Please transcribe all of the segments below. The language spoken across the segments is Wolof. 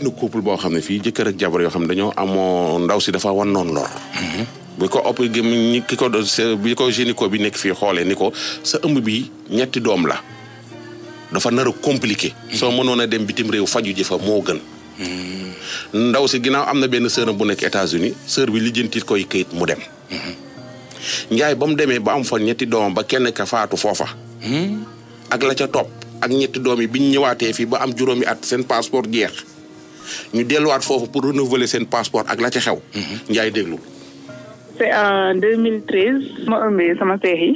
nu couple boo xam ne fii jëkkër ak jabar yoo xam ne dañoo amoo ndaw si dafa wan noonu lor. bu ko oppi bi ko gynéco bi nekk fii xoolee ni ko sa ëmb bi ñetti doom la dafa nar a compliqué. soo mënoon a dem bitim réew faju ji fa moo gën. ndaw si ginnaaw am na benn sœur bu nekk États-Unis sœur bi lijjantit koy këyit mu dem. Njaay ba mu demee ba am fa ñetti doom ba kenn ka faatu foofa. ak la ca topp ak ñetti doom yi biñ ñëwaatee fii ba am juróomi at seen passeport jeex ñu delluwaat foofu pour renouveler seen passeport ak la ca xew. Njaay déglu. c'est en 2013 ma ëmbee sama seex yi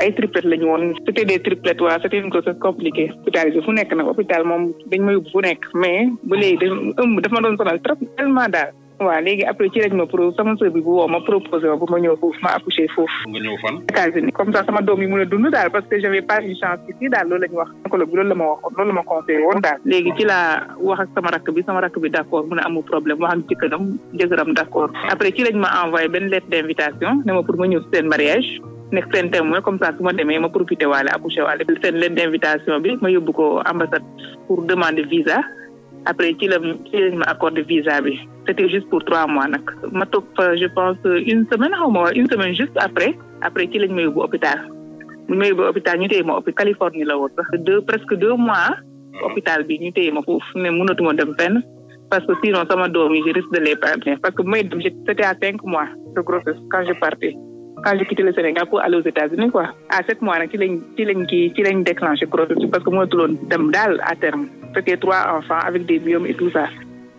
ay triplettes lañu woon c'était des triplettes waa c'était une grossesse compliquée hospitalisé fu nekk nag hôpital moom dañ ma yóbbu fu nekk mais ba léegi ëmb dafa ma doon sonal trop tellement daal. waaw léegi après ci lañ ma sama sœur bi bu woo ma proposé bu ma ñëw foofu ma accouché foofu. nga ñëw fan. États-Unis comme ça sama doom yi mën a dund daal parce que j'avais pas une chance ici daal loolu la ñu wax. oncologue bi loolu la ma waxoon loolu la ma conseillé woon daal. léegi ci laa wax ak sama rakk bi d'accord mu ne amul problème wax ak jëkkëram d'accord après ci lañ ma envoyé benn lettre d'invitation ne ma pour ma ñëw seen mariage nekk seen témoin comme ça su ma demee ma profité waale accouché waale seen lettre d'invitation bi ma yóbbu ko ambassade pour demander visa. après ci lañ ma accordé visa bi c'était juste pour 3 mois nag ma toog fa je pense une semaine juste après ci lañ ma yóbbu hôpital bu ma yóbbu hôpital ñu téye ma Californie la woon sax presque 2 mois hôpital bi ñu téye ma foofu ne mënatuma dem fenn parce que sinon sama doom yi je risque de les perdre parce que bu may dem c'était à 5 mois de grossesse quand j'ai quitté le Sénégal pour aller aux États-Unis quoi à 7 mois nag ci lañ déclenché grossesse parce que mënatuloon dem daal à terme c'était 3 enfants avec des biomes et tout ça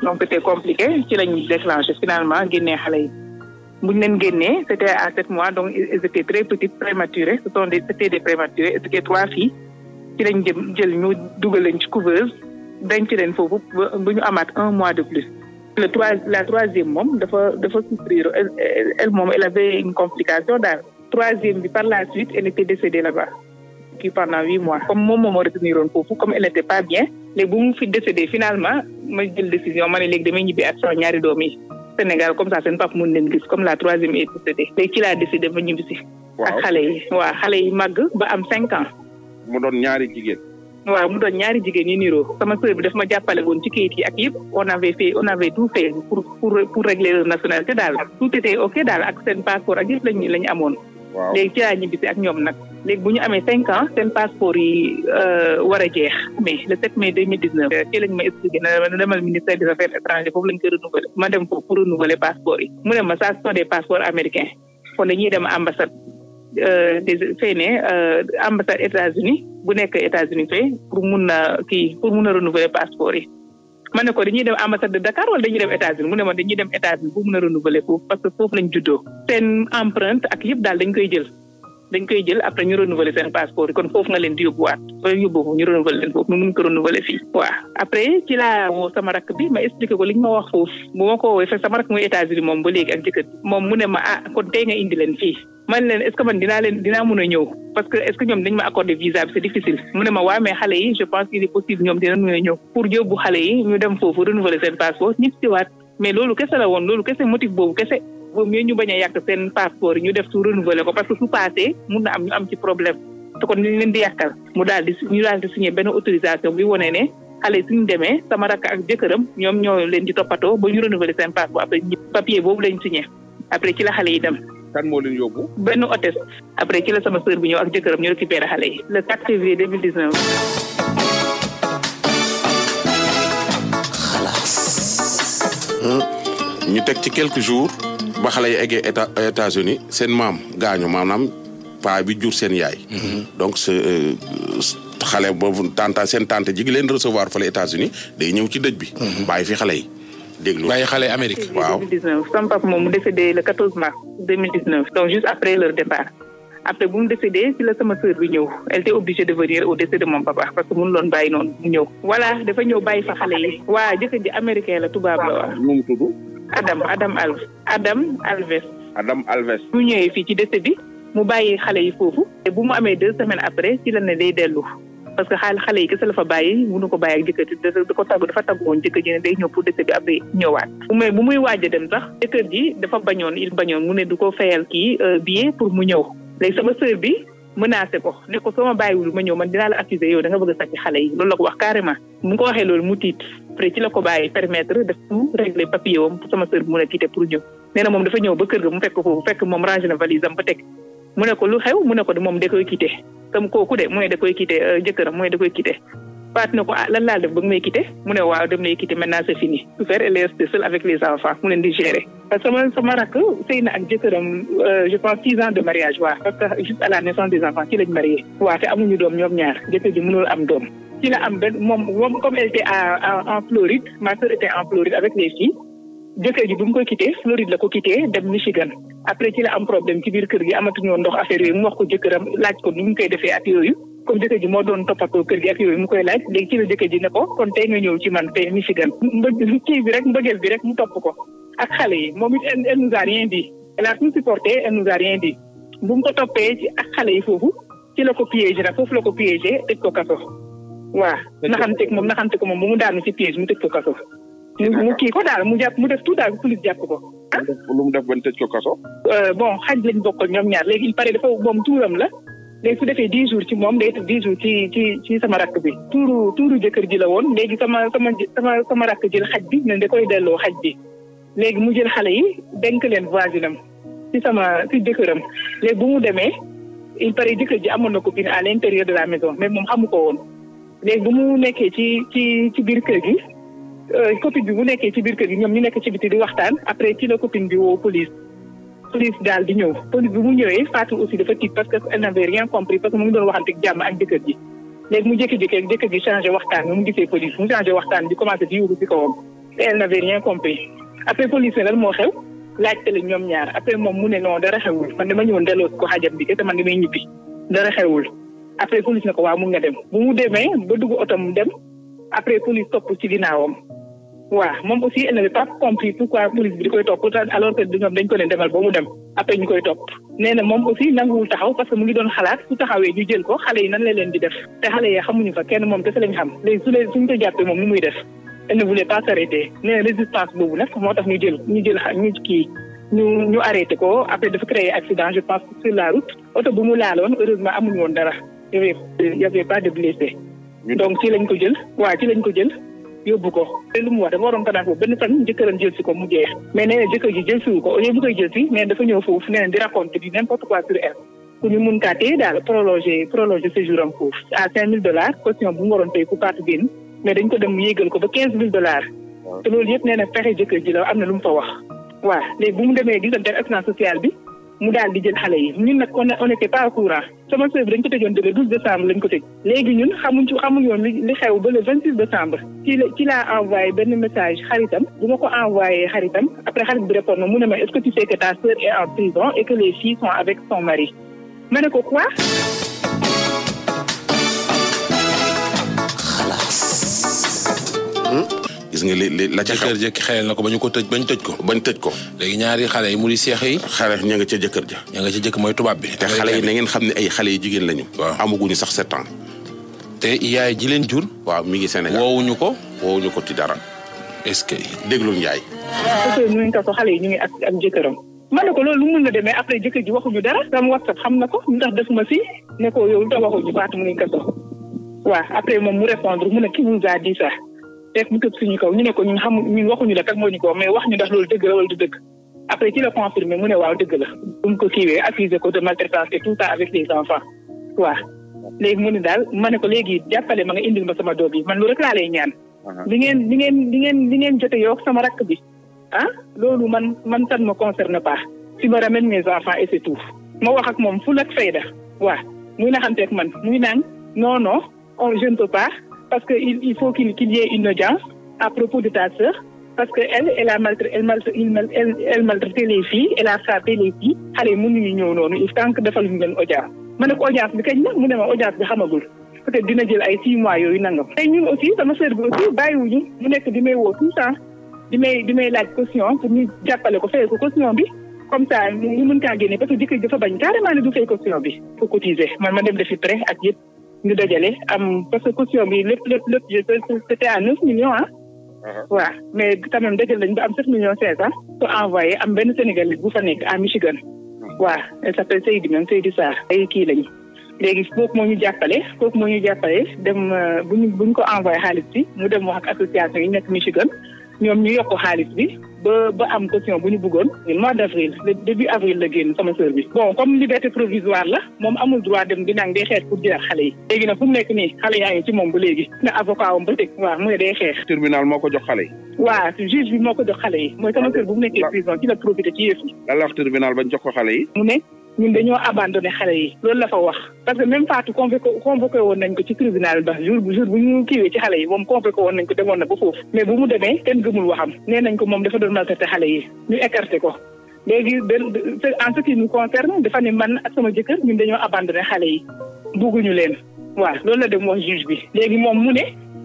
donc c'était compliqué ci lañ déclenché finalement génnee xale yi bu ñu leen génnee c'était à 7 mois donc ils étaient très petites prématurées c'était des prématurés c'était 3 filles ci lañ jël ñu dugal leen ci couveuse denc leen foofu bu ñu amaat 1 mois de plus. La troisième moom dafa souffrir elle avait une complication daal. Troisième bi par la suite elle était décédée là-bas pendant 8 mois. Comme moom moo retenir woon foofu comme elle n'était pas bien léegi bu mu fi décédé finalement ma jël décision ma ne léegi damay ñibbi ak sama ñaari doom yi Sénégal comme ça seen papa mun leen gis comme la troisième est décédée léegi ci laa décidé ma ñibbi si. ak xale yi waaw xale yi màgg ba am 5 ans. mu doon ñaari jigéen. waaw mu doon ñaari jigéen yi niroo sama sœur bi daf ma jàppale woon ci kayit yi ak yëpp on avait tout fait pour régler leur nationalité daal tout était ok daal ak seen passeport ak yëpp lañu amoon. waaw léegi ci laa ñibbisi ak ñoom nag léegi bu ñu amee 5 ans seen passeport yi war a jeex mais le 7 mai 2019 ci lañ ma expliqué na demal ministère des affaires étrangères foofu lañ koy renouveler ma dem foofu pour renouveler passeport yi mu ne ma ça ce sont des passeports américains kon dañuy dem ambassade ambassade États-Unis bu nekk États-Unis fee pour mun a renouveler passeport yi ma ne ko dañuy dem ambassade de Dakar wala dañuy dem États-Unis mu ne ma dañuy dem États-Unis pour mun a renouveler foofu parce que foofu lañ juddoo seen empreinte ak yëpp daal dañ koy jël après ñu renouveler seen passeport yi kon foofu nga leen di yóbbuwaat soo yóbbu ko ñu renouveler leen foofu ñu mun ko renouveler fii waaw après ci laa woo sama rakk bi ma expliqué ko li ñu ma wax foofu bu ma ko woowee fekk sama rakk muy États-Unis moom ba léegi ak jëkkër moom mu ne ma kon tey nga indi leen fii man leen est-ce que man dinaa mën a ñëw parce que est-ce que ñoom dañ ma accordé visa bi c'est difficile mu ne ma waa mais xale yi je pense qu'il est possible ñoom dinañ mën a ñëw pour yóbbu xale yi ñu dem foofu renouveler seen passeport ñëpp si waat mais loolu kese la woon loolu kese motif boobu kese boobu ñu bañ a yàq seen passeport yi ñu def su renouveler ko parce que su passé mun na am ñu am ci problème te kon ñu leen di yàqal ñu daal di signer benn autorisation bi wone ne xale yi suñu demee sama rakk ak jëkkëram ñoom ñoo leen di toppatoo ba ñu renouveler seen passeport après papier boobu lañ signé après ci la xale yi dem. kan moo leen yóbbu. benn hôtesse après ci la sama sœur bi ñëw ak jëkkëram ñu récupéré xale yi. le 4 février 2019. ñu teg ci quelques jours ba xale yi eggee États-Unis seen maam gaañu maanaam paa bi jur seen yaay. donc xale boobu seen tante ji leen recevoir fële États-Unis day ñëw ci dëj bi. bàyyi fi xale yi. déglu bàyyi xale Amérique. waaw 2019 sama papa moom mu décédé le 14 mars 2019 donc juste après leur départ après bu mu décédé ci la sama sœur bi ñëw elle était obligée de venir au décès de mon papa parce que mënu loon bàyyi noonu mu ñëw. voilà dafa ñëw bàyyi fa xale yi. waa jëkkër ji américain la tubaab la waa. nu mu tudd. Adam Alves. Adam Alves. bu ñëwee fii ci décès bi mu bàyyi xale yi foofu. te bu mu amee 2 semaines après ci la ne day dellu. parce que xale yi kese la fa bàyyi mënu ko bàyyi ak jëkkër ji dafa tàggu woon jëkkër ji ne day ñëw pour décès bi après ñëwaat bu muy waaj a dem sax jëkkër ji dafa bañoon mu ne du ko fayal kii billet pour mu ñëw léegi sama sœur bi menacé ko ne ko soo ma bàyyiwul ma ñëw man dinaa la accuser yow da nga bëgg a sàcc xale yi loolu la ko wax carrément mu ko waxee loolu mu tiit après ci la ko bàyyi permettre def tout régler papier wam pour sama sœur bi mun a quitter pour ñëw nee na moom dafa ñëw ba kër ga mu fekk ko foofu fekk moom rangé na valise am ba teg mu ne ko lu xew mu ne ko moom da koy quitter tam kooku de mu ne da koy quitter jëkkëram mu ne da koy quitter Fatou ne ko lan laa def ba nga may quitter mu ne waaw dem lay quitter maintenant c'est fini tout faire elle est restée seule avec les enfants mu leen di gérer parce que sama rakk sëy na ak jëkkëram je pense 6 ans de mariage waaw parce que juste à la naissance des enfants ci lañ marié waaw te amuñu doom ñoom ñaar jëkkër ji mënul am doom ci la am benn moom comme elle était en Floride ma sœur était en Floride avec les filles jëkkër ji bu mu koy quitté Floride la ko quitté dem Michigan après ci la am problème ci biir kër gi amatuñu woon ndox affaire yooyu mu wax ko jëkkëram laaj ko nu mu koy defee ak yooyu comme jëkkër ji moo doon toppatoo kër gi ak yooyu mu koy laaj léegi ci la jëkkër ji ne ko kon tey nga ñëw ci man tey Michigan kii bi rek mbëggeel bi rek mu topp ko ak xale yi moom it elle nous a rien dit elle a tout supporté elle nous a rien dit bu mu ko toppee ci ak xale yi foofu ci la ko piégé nag foofu la ko piégé tëj ko kaso waaw naxante ko moom bu mu daanu ci piège mu tëj ko kaso mu kii ko daal mu def tout daal police jàpp ko lu mu def ban tëj ko kaso bon xaj lañ bokkal ñoom ñaar léegi il paraît dafa moom tuuram la léegi su defee 10 jours ci moom day def 10 jours ci sama rakk bi tuuru jëkkër ji la woon léegi sama rakk jël xaj bi ne da koy delloo xaj bi léegi mu jël xale yi denk leen voisinam ci jëkkëram léegi bu mu demee il paraît jëkkër ji amoon na copine à l'intérieur de la maison mais moom xamu ko woon léegi bu mu nekkee ci biir kër gi copine bi bu nekkee ci biir kër gi ñoom ñu nekk ci biti di waxtaan après ci la copine bi woo police daal di ñëw police bi mu ñëwee Fatou aussi dafa tiit parce que elle n'avait rien compris parce que mu ngi doon waxante jàmm ak jëkkër ji léegi mu jékki-jékki jëkkër ji changé waxtaan bi mu gisee police mu changé waxtaan bi commencé di yuuxu ci kawam te elle n'avait rien compris après police ne lan moo xew laajte la ñoom ñaar après moom mu ne non dara xewul man dama ñëwoon delloo ko xajam bi te man damay ñibbi dara xewul après police ne ko waaw mun nga dem bu mu demee ba dugg oto mu dem après police topp ci ginnaawam waaw moom aussi elle n'avait pas compris pourquoi police bi di koy topp alors que ñoom dañ ko leen demal ba mu dem après ñu koy topp nee na moom aussi nanguwul taxaw parce que mu ngi doon xalaat su taxawee ñu jël ko xale yi nan la leen di def te xale yi xamuñu fa kenn moom kese lañ xam léegi suñ ko jàppee moom nu muy def elle ne voulait pas s'arrêter nee na résistance boobu nag moo tax ñu arrêté ko après dafa créer accident je pense sur la route oto bu mu laaloon heureusement amuñu woon dara y avait pas de blessé donc ci lañ ko jël yóbbu ko te lu mu wax dafa waroon ko naan foofu benn fan jëkkëram jël si ko mu jeex mais nee na jëkkër ji jël siwu ko au lieu mu koy jël si mais dafa ñëw foofu nee na di raconter di n'importe quoi sur elle pour ñu mun kaa téye daal prolonger séjour am foofu à $5,000 caution bu mu waroon tey pour parti génn mais dañ ko dem yéegal ko ba $15,000 te loolu yëpp nee na pexe jëkkër ji la am na lu mu fa wax waaw léegi bu mu demee gisante assistance sociale bi mu daal di jël xale yi ñun nag on était pas au courant sama sœur bi dañ ko tëjoon le 12 décembre lañ ko tëj léegi ñun xamuñu woon li xew ba le 26 décembre ci laa envoyé benn message xaritam bu ma ko envoyé xaritam après xarit bi répondre mu ne ma est-ce que tu sais que ta sœur est en prison et que les filles sont avec son mari ma ne ko quoi gis nga li la ca xew jëkkër jëkki xelal na ko bañ tëj ko léegi ñaari xale yi mu di seex yi xale ña nga ca jëkkër ja ña nga ca jëkk mooy tubaab bi te xale yi na ngeen xam ne ay xale yu jigéen lañu waaw amaguñu sax 7 ans te yaay ji leen jur waaw mi ngi Sénégal woowuñu ko ci dara est-ce que déglul Njaay parce que ñu ngi ko xale yi ñu ngi ak jëkkëram ma ne ko loolu lu mun na demee après jëkkër ji waxuñu dara sama WhatsApp xam na ko ndax defuma si ne ko yow da waxuñu baatu mu ngi kaso waaw après moom mu répondre mu ne qui vous a dit ça fekk mu tëb suñu kaw ñu ne ko ñun waxuñu la kat moo ñu ko mais wax ñu ndax loolu dëgg la wala du dëgg après ci la confirmé mu ne waaw dëgg la bu mu ko kiiwee accusé ko de maltraitance et tout ça avec les enfants waaw léegi mu ne daal ma ne ko léegi jàppale ma nga indil ma sama doom yi man loolu rek laa lay ñaan li ngeen jote yow sama rakk bi loolu man ça ne me concerne pas si ma ramène mes enfants et c'est tout ma wax ak moom ful ak fayda waaw muy naxanteeg man muy naan non je ne peux pas parce que il faut qu'il y ait une audience à propos de ta sœur parce que elle a maltraité les filles elle a frappé les filles xale yi mënuñu ñëw noonu il tant que defaluñu leen audience ma ne ko audience bi kañ la mu ne ma audience bi xamagul peut-être dina jël ay 6 mois yooyu nangam. tey ñun aussi sama sœur bi aussi bàyyiwuñu mu nekk di may woo tout le temps di may laaj caution pour ñu jàppale ko fay ko caution bi comme ça ñu mën kaa génne parce que jëkkër dafa bañ carrément ne du fay caution bi pour cotiser man ma dem defi prêt ak yëpp. ñu dajale am parce que caution bi lépp c'était à 9 millions waaw mais quand même dajale lañ ba am 7,5 millions ko envoyé am benn Sénégalais bu fa nekk à Michigan waaw elle s'appelle Seydi Sarr ay kii lañu léegi kooku moo ñu jàppale dem buñ ko envoyé xaalis bi mu dem wax ak association yi nekk Michigan ñoom ñu yokk xaalis bi ba am caution bu ñu bëggoon mois d'avril début avril la génn sama sœur bi bon comme liberté provisoire la moom amul droit dem di nang day xeex pour jëlaat xale yi léegi nag fu mu nekk nii xale yaa ngi ci moom ba léegi na avocat wam ba teg waaw mu ne day xeex. tribunal moo ko jox xale yi. waaw juge bi moo ko jox xale yi mooy sama sœur bu mu nekkee prison ci la profité ci yëf yi. lan la wax tribunal bañ jox ko xale yi. mu ne ñun dañoo abandonné xale yi loolu la fa wax parce que même Fatou convoqué woon nañ ko ci tribunal ba jour bu ñu kiiwee ci xale yi moom convoqué woon nañ ko demoon na ba foofu mais bu mu demee kenn gëmul waxam nee nañ ko moom dafa doon maltraité xale yi ñu écarté ko léegi en ce qui nous concerne dafa ne man ak sama jëkkër ñun dañoo abandonné xale yi bugguñu leen waaw loolu la dem wax juge bi léegi moom mu ne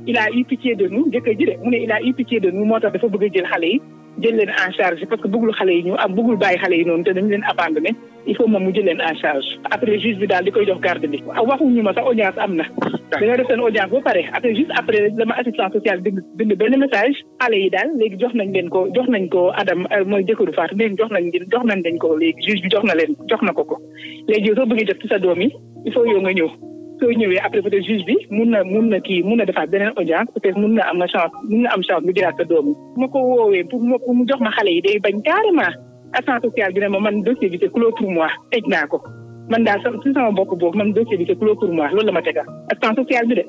il a eu pitié de nous jëkkër ji de mu ne il a eu pitié de nous moo tax dafa bëgg a jël xale yi jël leen en charge parce que bëggul xale yi ñu bëggul bàyyi xale yi noonu te dañu leen abandonné il faut moom mu jël leen en charge après juge bi daal di koy jox garde bi waxuñu ma sax audience am na dañoo def seen audience ba pare après juste après la ma assistance sociale bind benn message xale yi daal léegi jox nañ ko Adam mooy jëkkëru Fatou léegi jox nañ leen ko léegi juge bi jox na ko léegi yow soo bëggee def ci sa doom yi il faut yow nga ñëw soo ñëwee après peut-être juge bi mun na defaat beneen audience peut-être mun na am chance mu jëlaat sa doom yi ma ko woowee pour mu jox ma xale yi day bañ carrément assistance sociale bi ne ma man dossier bi c'est clos pour moi tëj naa ko man daal si sama bopp boobu man dossier bi c'est clos pour moi loolu la ma tegal assistance sociale bi de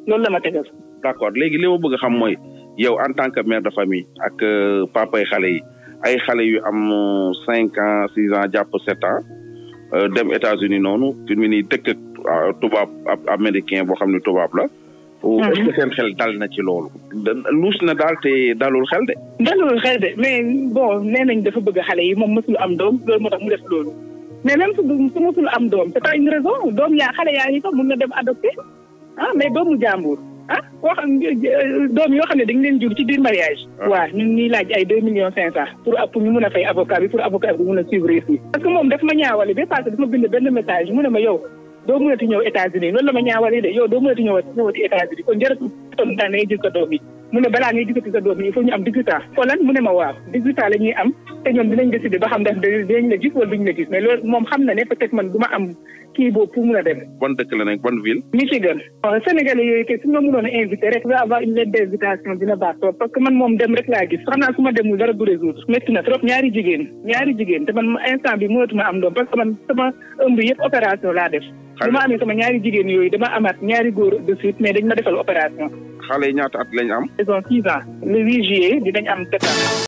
loolu la ma tegal. d'accord léegi li ma bëgg a xam mooy yow en tant que mère de famille ak papa yi xale yi ay xale yu am 5 ans 6 ans jàpp 7 ans dem États-Unis noonu fi mu nii dëkk tubaab américain boo xam ne tubaab la. est-ce que seen xel dal na ci loolu. luus na daal te dalul xel de. dalul xel de mais bon nee nañ dafa bëgg xale yi moom mësul am doom loolu moo tax mu def loolu mais même su mësul am doom c'est pas une raison doom xale yaa ngi ko mun na dem adopté mais doomu jàmbur doom yoo xam ne dañ leen jur ci biir mariage. waaw ñu ngi laaj ay 2,5 millions pour ñu mun a fay avocat bi pour avocat bi mun a suivre ici. parce que moom daf ma ñaawale ba parce que dafa bind benn message mu ne ma yow doo mënati ñëw États-Unis loolu la ma ñaawale de yow doo mënati ñëwati États-Unis kon jërëjëf toon daan ngay gis sa doom yi mu ne balaa ngay gisati sa doom yi il faut ñu am 18 ans kon lan mu ne ma waaw 18 ans la ñuy am te ñoom dinañ décider ba xam ndax dinañ la gis wala duñ la gis mais loolu moom xam na ne peut-être man du ma am kii boobu pour mun a dem. ban dëkk la nekk ban ville. Michigan. Sénégalais yooyu kay su ma mënoon a invité rek va avoir une lettre d'invitation dina baax trop parce que man moom dem rek laa gis xam naa su ma demul dara du résoudre métti na trop ñaari jigéen te man instant bi mënatuma am doom parce que man sama ëmb yëpp opération laa def. bu ma amee sama ñaari jigéen yooyu dama amaat ñaari góor de suite mais dañ ma defal opération. xale yi ñaata at lañ am. ils ont 6 ans le 8 juillet dinañ am 7 ans.